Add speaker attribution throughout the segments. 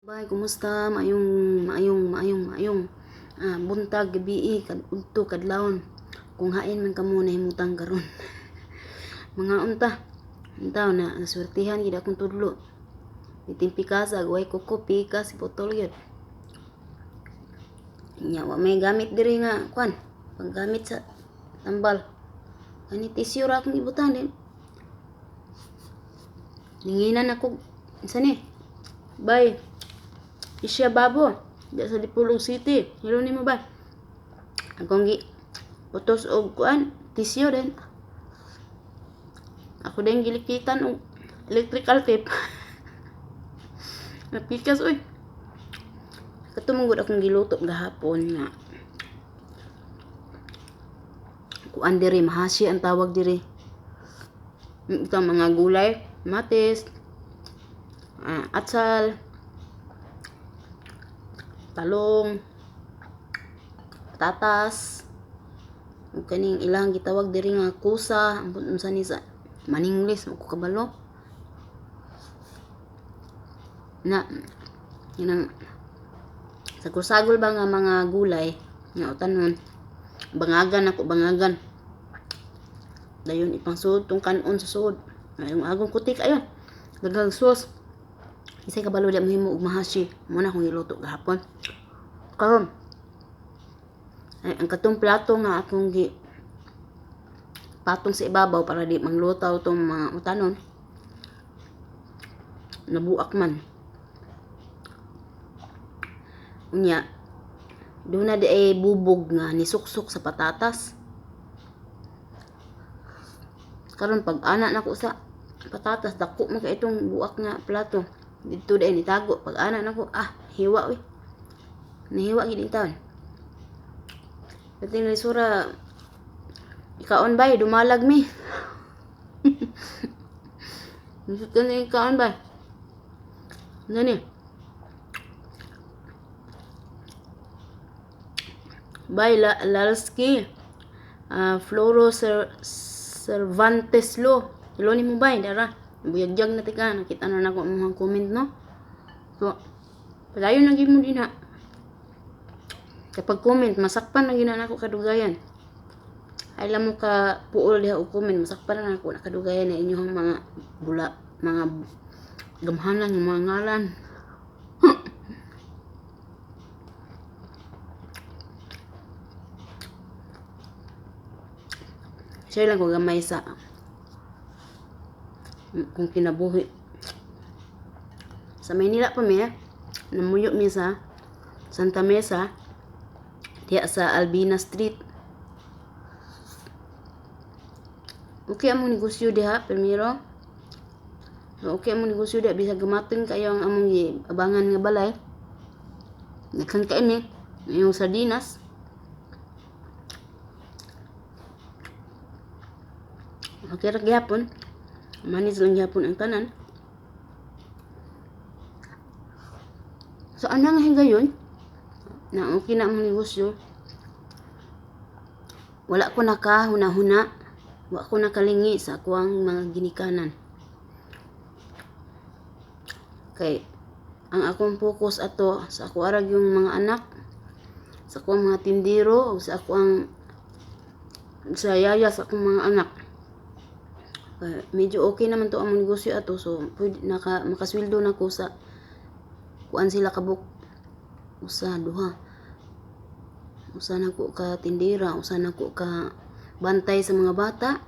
Speaker 1: Bye, kumusta? Maayong maayong maayong maayong buntag, gabii, kad udto, kadlawon. Kung hain man kamo nahimutang karon. Mga unta. Unta na naswertihan gid akong tudlo. Bitin pikasa, way kuko pikas putol gyud. Nya wa may gamit diri nga kuan, panggamit sa tambal. Kani tissue ra akong ibutang din. Linginan ako unsa ni? Bye. Isya Babo, diya sa Dipolog City. Hello nimo ba? Akong gi putos og kuan, tissue din. Ako din gilikitan og electrical tape. Napikas oy. Kato man gud akong giluto gahapon nga kuan diri, mahasi ang tawag diri. Ito mga gulay, matis, atsal, talong, patatas, ug kaning ilang gitawag diri nga kusa, ambot unsa ni sa Maningles, mo ko kabalo. Na yun sagol-sagol ba nga mga gulay nga utanon, bangagan ako, bangagan. Dayon ipangsud tong kanon sa sud. Ayong agong kutik ayon. Daghang sauce. Isay kabalo di mohimo og mahashi. Mo na akong giluto gahapon. Karon ay, ang katong plato nga akong gi patong sa ibabaw para di manglutaw tong mga utanon, nabuak man. Unya, doon na di ay bubog nga nisuksok sa patatas. Karon pag ana nako sa patatas, dako man kay itong buak nga plato. Didto dai nitago pag ana nako, hiwa oy. Nahiwa gid intawon. Dating lisura ikaon bay, dumalag mi. Lisod ka na ikaon bay. Ano ni? Bay Lalski. Floro Cervantes lo. Hello ni mo bay, dara. Buyagyag na tika, nakita na nako ang mga comment no. So, padayon lang gyud mo din ha. Kapag comment, masakpan na gina nako kadugayan. Ay lang mo ka puol diha og comment, masakpan na nako nakadugayan na inyong mga bula, mga gamhanan ng mga ngalan. Share lang ko gamay sa kung kinabuhi. Sa Maynila pa mi, namuyo mi sa Santa Mesa, diha sa Albina Street. Okay among negosyo diha, primero. So, okay among negosyo diha, bisag gumating kayo ang among abangan nga balay. Daghan kay ni, yung sardinas. Okay ra gihapon. Manis lang gihapon ang tanan. So anang higayon na okay na among negosyo. Wala ko nakahuna-huna, wa ko nakalingi sa akuang mga ginikanan. Kay ang akong focus ato sa ako arag yung mga anak, sa akong mga tindero, ug sa akong sa yaya sa akong mga anak. Medyo okay naman to ang negosyo ato, so pwede naka makasweldo na ko sa kuan sila kabuk usa duha, usa na ko ka tindera, usa na ko ka bantay sa mga bata.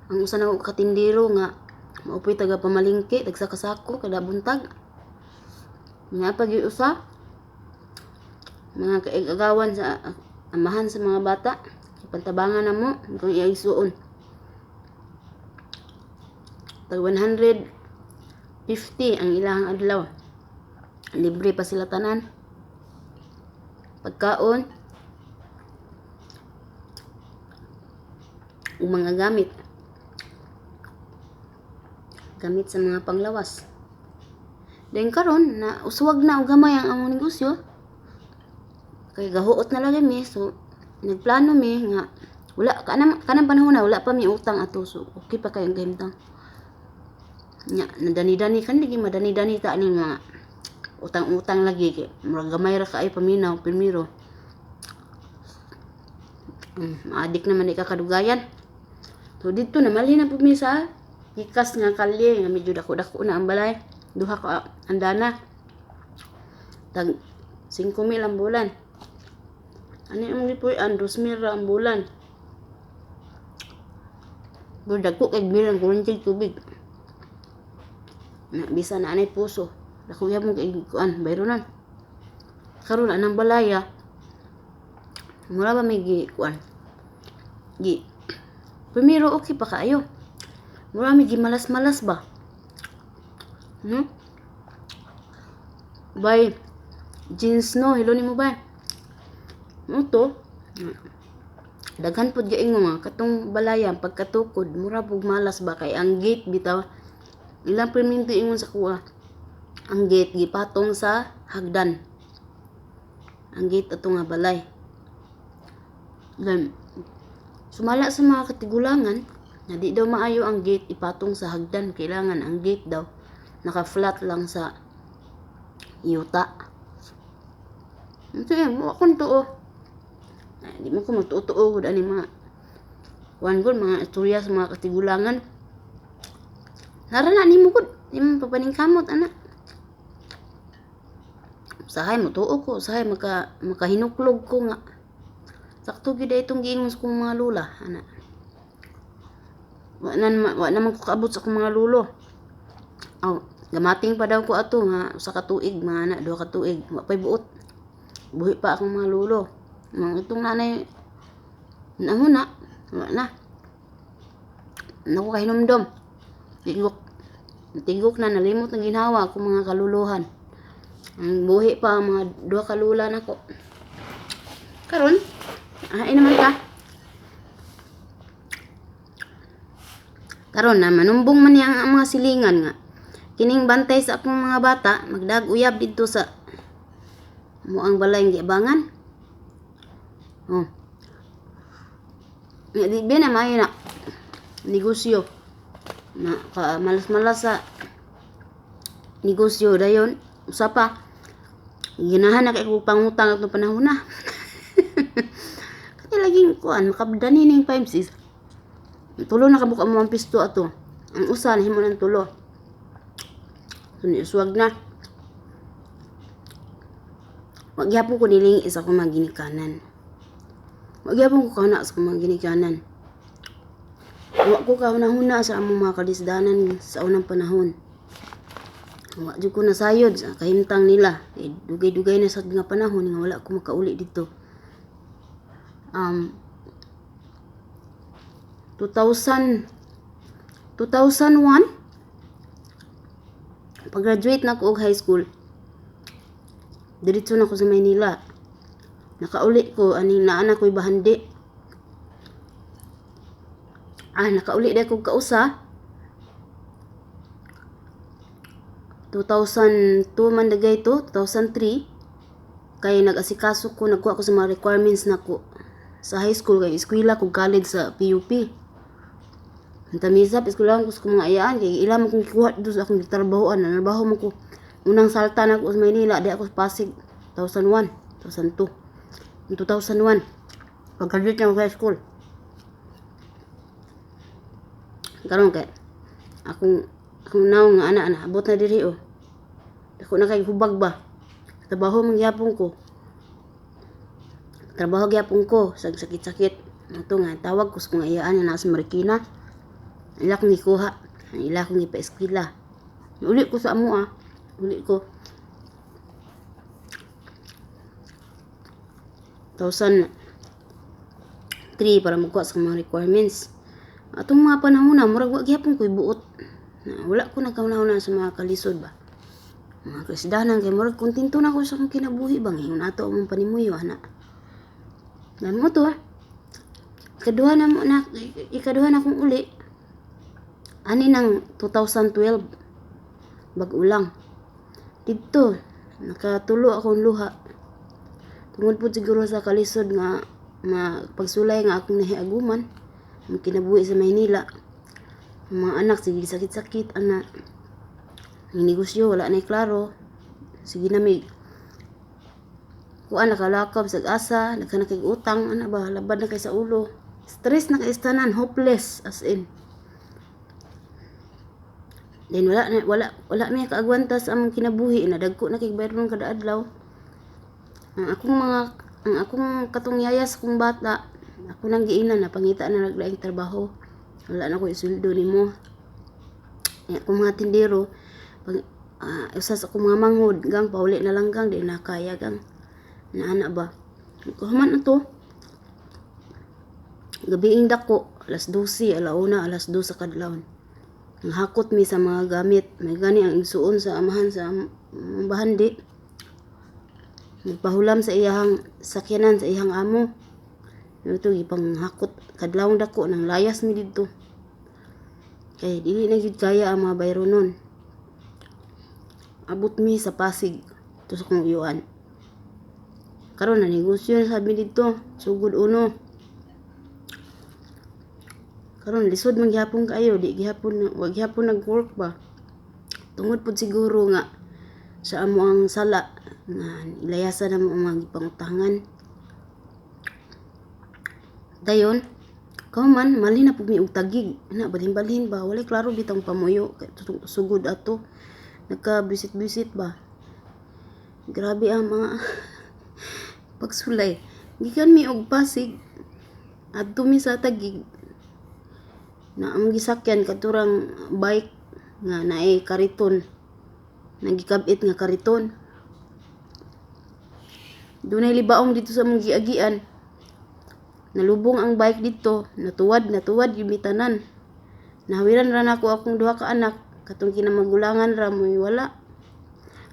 Speaker 1: Ang usa na ko ka tindero nga maupoy taga pamalingke, tagsaka-sako kada buntag. Mga pag usa mga kaigagawan sa amahan sa mga bata, pantabangan na mo kung iigsuon. Tag 150 ang ilahang adlaw. Libre pa sila tanan. Pagkaon ug mga gamit. Gamit sa mga panglawas. Then karon na uswag na og gamay ang among negosyo. Kay gahuot na lang mi, so nagplano mi nga wala kanang kanang panahon na wala pa mi utang ato, so okay pa kay ang kahimtang. Nya nadani-dani kan lagi madani-dani ta aning mga Utang-utang lagi kay murag gamay ra kaayo paminaw primero. Maadik naman di ka kadugayan. So dito na mali na pud mi sa pikas nga kalye nga medyo dako-dako na ang balay. Duha ka andana. Tag 5,000 ang bulan. Ano yung gipuy-an, 2,000 ra ang bulan. Pero dagko kay bill ang kuryente, tubig. Na bisan na anay puso. Dako gyapon kay kuan bayronan. Karon anang balaya mura ba may gi kuan. Gi primero okay pa kaayo. Mura may gimalas-malas ba. No? Bay jeans no, hello nimo bay. Mo to. Daghan pud gaingon nga katong balaya pagkatukod mura pug malas ba kay ang gate bitaw ilang perminto ingon sa kuha. Ang gate gipatong sa hagdan. Ang gate ato nga balay. Then, sumala sa mga katigulangan na di daw maayo ang gate ipatong sa hagdan. Kailangan ang gate daw naka-flat lang sa yuta. Ito eh, mo akong tuo. Ay, di mo ko magtuo-tuo gud ani mga kuan gud, mga istorya sa mga katigulangan. Nara na nimo gud, di mo papaningkamot ana. Usahay mo tuo ko, usahay makahinuklog ko nga. Sakto gyud itong giingon sa akong mga lula ana. Wa naman ko kaabot sa akong mga lulo. Aw, gamating pa daw ko ato nga usa ka tuig mga anak, 2 ka tuig, wa pay buot. Buhi pa akong mga lulo. Mga itong nanay nahuna, wa na. Naku kahinumdom. Tigok. Tigok na nalimot ng ginhawa akong mga kaluluhan. Ang buhi pa ang mga duha ka lula nako. Karon, ay naman ka. Karon na manumbong man niya ang mga silingan nga. Kining bantay sa akong mga bata, magdag uyab didto sa mo ang balay nga giabangan. Oh. Nga di ba na maayo na negosyo. Na ka malas-malas sa negosyo dayon usa pa ginahan na kay ko pangutang atong panahon na. Kani laging kuan makabdani ning 5 6. Tulo na kabuok ang pisto ato. Ang usa nahimo ng tulo. So niuswag na. Wa gyapon ko nilingi sa akong mga ginikanan. Wa gyapon ko kahuna sa akong mga ginikanan. Wa ko kahuna-huna sa among mga kalisdanan sa unang panahon. Wa jud ko nasayod sa kahimtang nila. Eh, dugay-dugay na sa nga panahon nga wala ko makauli dito. 2000 2001 pag-graduate na ko og high school, diretso na ko sa Maynila. Nakauli ko aning naa na ko'y bahandi. Ah, nakauli dai ko kausa 2002 man dagay to, 2003, kay nag-asikaso ko, nagkuha ko sa mga requirements nako sa high school kay eskwela ko college sa PUP. Ang tamisap, eskwelahan ko sa akong mga ayaan, kay ila man kong gikuha dito sa akong gitrabahoan, nanarbaho man ko. Unang salta na ako sa Maynila, di ako sa Pasig, 2001, 2002, 2001, pag-graduate na ako high school. Karon kay akong naong nga ana ana abot na diri oh. Dako na kay hubag ba. Trabaho man gyapon ko. Trabaho gyapon ko sa sakit-sakit. Ato nga tawag ko sa kong ayaan nga naa sa Marikina. Ila akong gikuha, ila akong gipa-eskwela. Uli ko sa amo ah. Uli ko. 2003 para magkuha sa mga requirements. Atong mga panahon na, murag wa gyapon ko'y buot. Na, wala ko nagkauna-una sa mga kalisod ba. Mga kasdanan kay murag kontento na ko sa akong kinabuhi ba ngayon ato among panimuyo ana. Na mo to ah. Ikaduha na mo na ikaduha na akong uli. Ani nang 2012 bag-o lang. Didto nakatulo akong luha. Tungod pud siguro sa kalisod nga pagsulay nga akong nahiaguman ang kinabuhi sa Maynila. Ang mga anak sige sakit-sakit ana. Ang negosyo wala na klaro. Sige na mi kuan, nakalakaw sa asa, nagkanak kay utang ana ba, labad na kay sa ulo. Stress na kay tanan, hopeless as in. Then wala na, wala wala mi kaagwanta sa among kinabuhi, nadagko na kay bayronon kada adlaw. Ang akong katong yaya sa akong bata, ako nang giingnan na pangita na naglaing trabaho. Wala na ko isweldo nimo. Ang akong mga tindero, pag, usa sa akong mga manghod, "Gang, pauli na lang gang, di na kaya gang." Naana ba? Human ato. Gabiing dako, alas 12, alauna, alas 2 sa kadlawon. Ang hakot mi sa mga gamit, may gani ang igsuon sa amahan sa bahandi. Nagpahulam sa iyahang sakyanan sa iyang amo. Ito gipanghakot kadlawong dako nang layas mi didto. Kay dili na gyud kaya ang mga bayronon. Abot mi sa Pasig to sa kong uyuan. Karon na negosyo na sabi didto, sugod uno. Karon lisod man gihapon kaayo, di gihapon, wa gihapon nag-work ba. Tungod pud siguro nga sa amo ang sala nga ilayasan namo ang mga gipangutangan. Dayon, kahuman malhin na pud mi og Taguig. Ana balhin-balhin ba, walay klaro bitang pamuyo kay sugod ato. Nagka-visit-visit ba. Grabe ang mga pagsulay. Gikan mi og Pasig, adto mi sa Taguig. Na among gisakyan katurang bike nga naay kariton. Nagikab-it nga kariton. Dunay libaong dito sa among giagian. Nalubong ang bike dito, natuwad, natuwad gyud mi tanan. Nahawiran ra nako akong duha ka anak, katong kinamagulangan ra mo'y wala.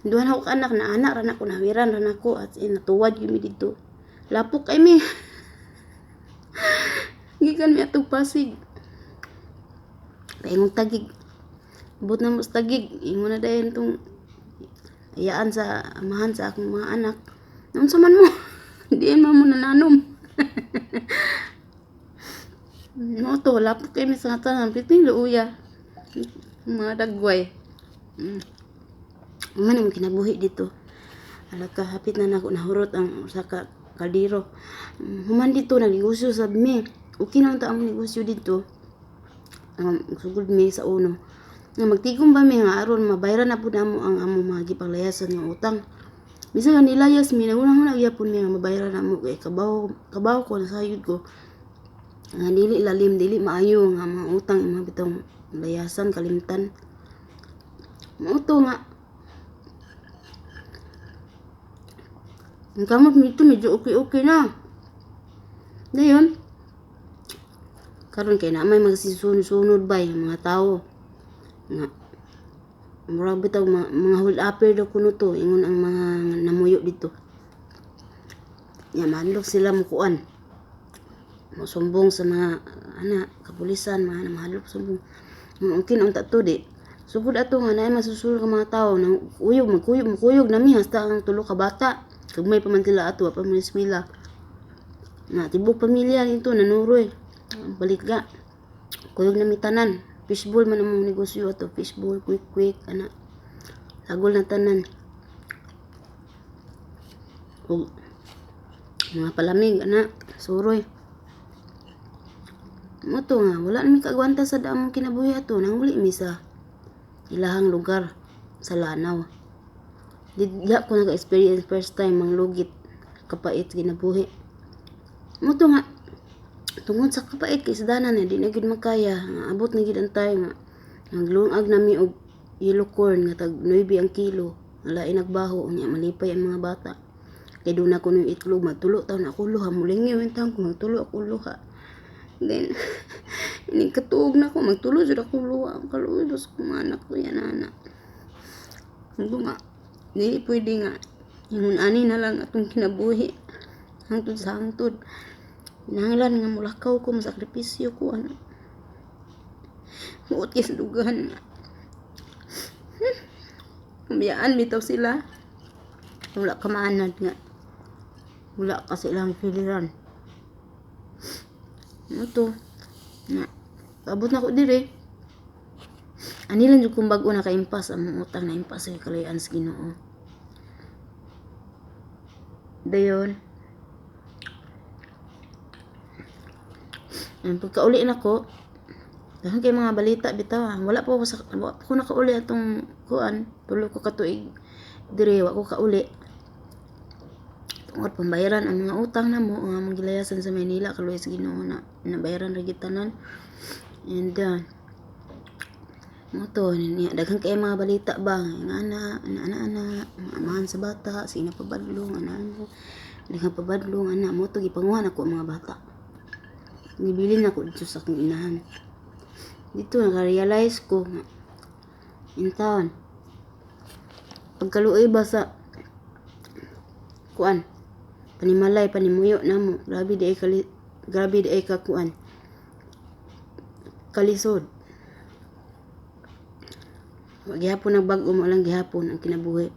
Speaker 1: Duha nako ka anak, naana ra nako, nahawiran ra nako at in, natuwad gyud mi dito. Lapok kay mi. Gikan mi atong Pasig. Paingong Taguig. Abot na mo sa Taguig, ingon na dayon tong ayaan sa amahan sa akong mga anak. "Unsa man mo? Diin man mo nananom?" No to, lapok kay mi sa tanan, piting luuya. Mga dagway. Man ang kinabuhi dito. Alaka, hapit na nako nahurot ang usa ka kaldero. Human dito nagnegosyo sad mi. Okay na ta ang negosyo dito. Sugod mi sa uno. Nga magtigom ba mi nga aron mabayaran na pud namo ang among mga gipanglayasan nga utang. Bisan nga nilayas mi, naguna-huna gyapon mi nga mabayaran namo kay kabaw kabaw ko, nasayod ko nga dili lalim, dili maayo nga mga utang mga bitong layasan kalimtan. Mao to nga ang kamot nito medyo okay-okay na. Dayon, karon kay na may magsisunod-sunod bay mga tao nga murag bitaw mga hold upper daw kuno to, ingon ang mga namuyo dito. Ya mahadlok sila mukuan. Mosumbong sa mga ana kapulisan, mga mahadlok sumbong. Okay na unta to di. Sugod ato nga naay masusulod ka mga tao nang kuyog, magkuyog, magkuyog nami hasta ang tulo ka bata. Kagmay pa man sila ato, pa man eskwela. Na tibok pamilya nito nanuroy. Balik ga. Kuyog nami tanan. Fishball man among negosyo ato, fishball, quick quick ana. Sagol na tanan. Ug mga palamig ana, suroy. Mo to nga wala na mi kaagwanta sa among kinabuhi ato, nanguli mi sa ilahang lugar sa Lanao. Diha ko naka-experience first time manglugit, kapait kinabuhi. Mo to nga tungod sa kapait kay isdanan na di na gyud makaya, nga abot na gyud ang time nga naglungag nami og yellow corn nga tag 9 ang kilo, nga lain nagbaho unya malipay ang mga bata. Kay duna ko ning itlog, magtulo taon ako luha, mulingaw intawon ko, magtulo ako luha. Then inig katuog na ko, magtulo jud ako luha, kaluoy ba sa akong mga anak ko yan ana. Nga dili pwede nga ingon ani na lang atong kinabuhi hangtod sa hangtod. Kinahanglan nga mulakaw ko, masakripisyo ko ana. Muot kay sa dugahan nga. Biyaan bitaw sila. Wala ka maanad nga. Wala ka sa ilang kiliran. Ano to? Na, abot na ko dire. Ani lang jud kung bag-o naka-impas ang utang, na impas sa kalayan sa Ginoo. Dayon ang pagkauli nako, daghan kay mga balita bitaw. Wala po ko sa, wa ko nakauli atong kuan, 3 ko ka tuig diri wa ko kauli. Tungod pambayaran ang mga utang namo ang among gilayasan sa Maynila, kaluoy sa Ginoo na nabayaran ra gyud tanan. And mo to niya, daghan kay mga balita ba nga ana ana ana ana, mga amahan sa bata sige na pabadlong ana ana, daghan pabadlong ana, mo to gipanguha nako ang mga bata. Gibilin nako dito sa akong inahan. Dito naka-realize ko nga in town pagkaluoy ba sa kuan panimalay panimuyo namo, grabe di ay kali, grabe di ay ka kuan kalisod. Wa gihapon nagbag-o, mo lang gihapon ang kinabuhi.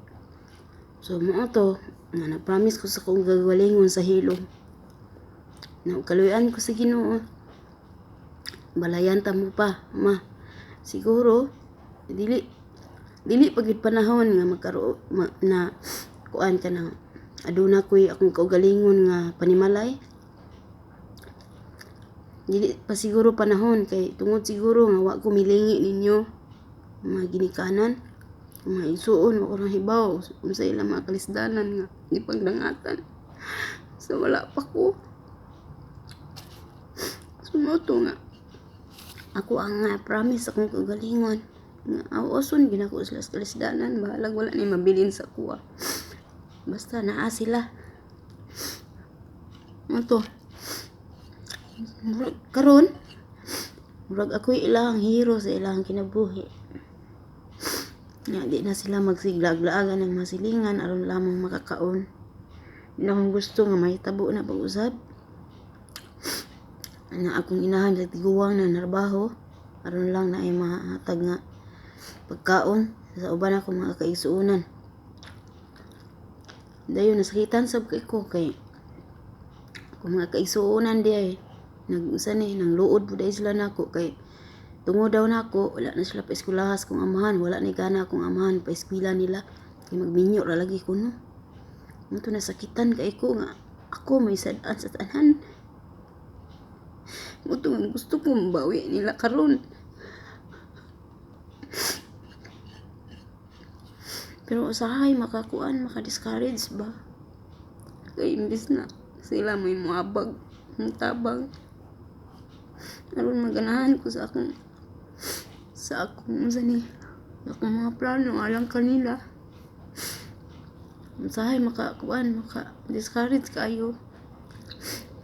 Speaker 1: So mao to nga na-promise ko sa akong gagalingon sa hilom na kaluoyan ko sa Ginoo. Balayan ta mo pa, ma. Siguro dili dili pa gyud panahon nga magkaroon ma, na kuan ka na aduna koy akong kaugalingon nga panimalay. Dili pa siguro panahon kay tungod siguro nga wa ko milingi ninyo mga ginikanan, mga igsuon, wa ko nahibaw unsa ilang mga kalisdanan nga gipagdangatan. So wala pa ko. So mao to nga ako ang promise akong kaugalingon nga aw-oson gyud nako sila sa kalisdanan, bahalag wala ni mabilin sa kuha. Basta naa sila. Mao to. Murag karon, murag ako'y ilang hero sa ilang kinabuhi. Nga di na sila magsiglaag-laagan ng masilingan aron lamang makakaon. Di na akong gusto nga mahitabo na pag-usab. Na akong inahan sa tiguang na narbaho aron lang na ay mahatag nga pagkaon sa uban akong mga kaigsuonan. Dayon nasakitan sab kay ko kay akong mga kaigsuonan di ay nag-unsa ni nang luod pud ay sila nako kay tungod daw nako wala na sila paeskwelahas kong amahan, wala ni gana akong amahan paeskwela nila kay magminyo ra lagi kuno. Mao to nasakitan kay ko nga ako may sad-an sa tanan. Mao to nga gusto ko mabawi nila karon. Pero usahay makakuan, maka-discourage ba? Kay imbis na sila may muabag, mutabang. Aron maganahan ko sa akong unsa ni, akong mga plano alang kanila. Usahay makakuan, maka-discourage kaayo.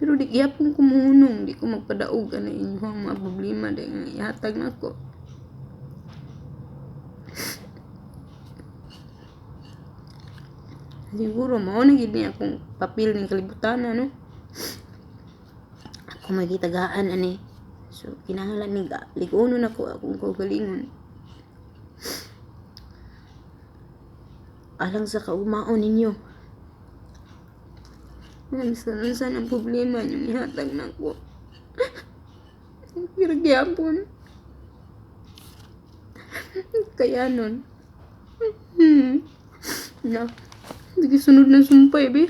Speaker 1: Pero di gyapon ko mohunong, di ko magpadaog ana inyong mga problema dahil nga ihatag nako. Siguro mao na gid ni akong papel ning kalibutan, ano? Ako magitagaan ani. So kinahanglan ni lig-unon ako akong kaugalingon. Alang sa kaugmaon ninyo. Unsa unsa ang problema inyong ihatag nako. Pero gyapon. Kaya nun. Na. Sige, sunod ng sumpay, be.